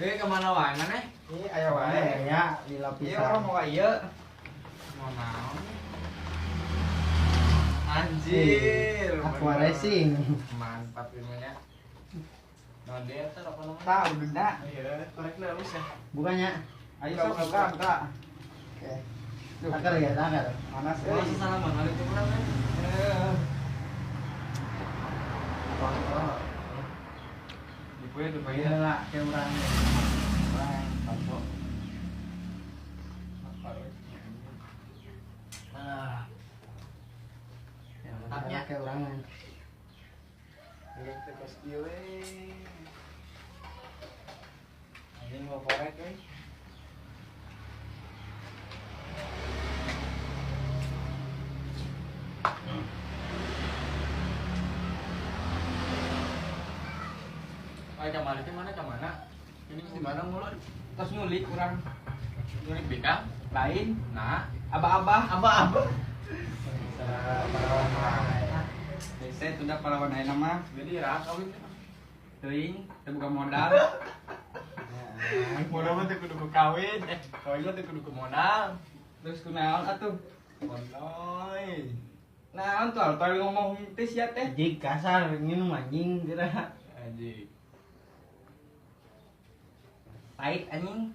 Kemana wae maneh? Ih, aya wae. Ya, lila Ieu pisan. orang mau ka ieu. Mau naon? Anjir. Aqua Racing. Mantap ilmunya. Naon dia teh rokok naon? Tah ududna. Iya, korekna halus ya. Bukannya. Ayo sok buka, buka. Oke. Takar ya, takar. Panas Oh, euy. salaman alaikum urang kan. Eh, Kontrol. Dipoe dipoe. Iya lah, kayak urang. Urang tampo. Ah, Ya, mantapnya kayak urangan. Iya, teh kos kieu we. anjing mau korek euy. Ayo kamari teh mana ka mana? Ini di mana mulu? Tos nyulik urang. Nyulik bikang? Lain Nah, abah-abah. apa-apa? Parawan wae. Hese tunda pahlawan ayeuna mah. Jadi rak kawin teh. Teuing, teu boga modal. Modal mah teu kudu ku kawin, kawin mah teu kudu ku modal. Terus kunaon atuh? Konoy. Naon tuh altoy ngomong teh sia teh. Anjing kasar nginum anjing kira. Anjing. Pahit anjing.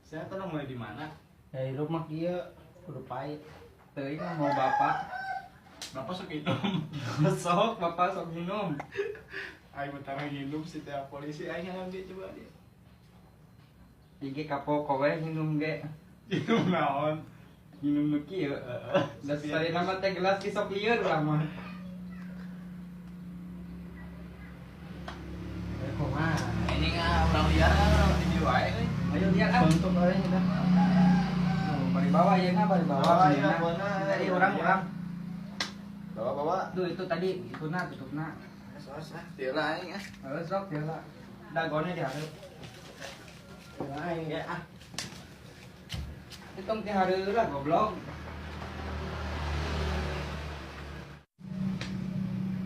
Saya tuh mulai di mana? Dari rumah kieu kudu pahit. Teuing mau bapak. Bapak sok minum. Sok bapak sok minum. Aing bentar nginum si teh polisi aing ngambil coba dia. Iki kapok kowe minum ge. Minum naon? Minum nu kieu. Da sari nama teh gelas ki sok lieur urang mah. Eh kumaha? Ini nggak orang liar, orang di dieu wae euy. Ayo lihat ah. Untuk euy dah. Tuh, bari bawa ayeuna bari bawa. Bawa, iya, ayeuna. bawa. Tadi urang-urang. Bawa bawa. Tuh itu tadi ituna tutupna. Sos ah, tieu lah aing ah. Heuh sok dia lah. Dagone dihareup. Ya aing ge ah. Itu teh hareup lah goblok.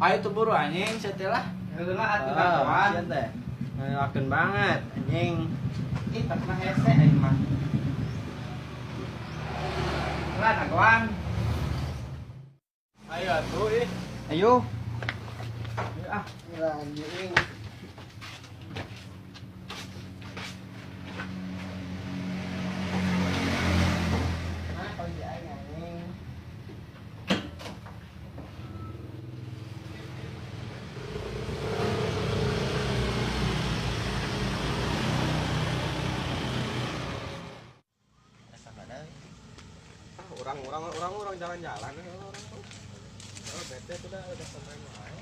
Ayo tuh buru anjing, saya lah. Heuh lah atuh kawan. Sia teh. Ngelakeun banget anjing. Ih, tak pernah hese aing mah. Lah dagoan. Ayo atuh ih. Ayo. Ayo ah. Gila anjing. Nah, kalau di aing anjing. Orang orang orang orang jalan-jalan orang tuh. Oh, bete tuh udah sampai wae.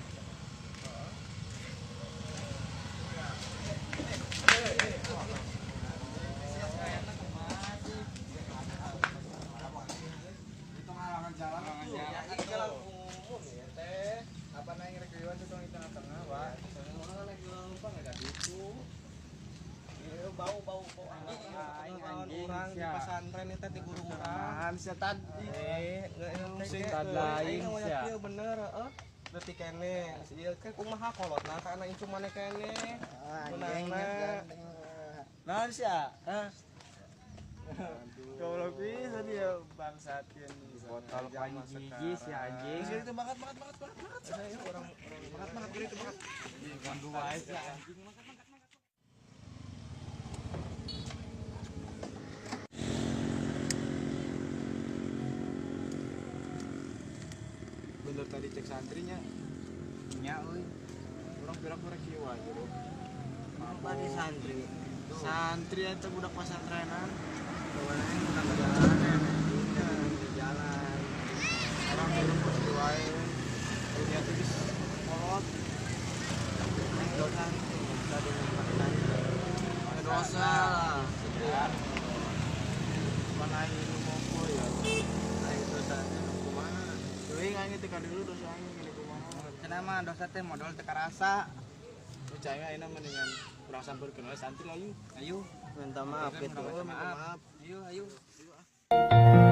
Itu ngalangan jalan jalan umum ya teh. Apa naik rek liwat itu di tengah-tengah, Pak. Soalnya orang kan lagi lupa enggak ada itu. Bau bau bau Aing anjing anjing urang di sia. pesantren eta ti guru urang. Sia tadi. Sing Tad lain sia. kieu bener heeh. Leutik keneh. Ieu ke kumaha kolotna ka anak incu maneh keneh. Anjing. Naon sia? Hah? Goblok bisa dia bangsatin. Botol panji hiji si anjing. Itu banget banget banget banget banget. Saya orang banget banget itu banget. Ganggu wae sia anjing. Bener tadi cek santrinya. Nya euy. Orang pira-pira kieu wae bro. Apa di santri? Santri eta budak pesantrenan. Kawan aing bukan jalanan anjing, di jalan. Orang belum kos kieu wae. Dunia tuh geus kolot. Aing dosa tadi pakai santri. Dosa lah. Mana aing nu mopo ya. Aing dosanya nu kumaha? Teuing aing teh dulu dosa aing gini kumaha. Cenah mah dosa teh modal teu karasa. Percaya ayeuna mendingan urang sampeurkeun we santri ayu. Ayo. Minta maaf gitu. Minta maaf. Maaf. Ayo, ayo.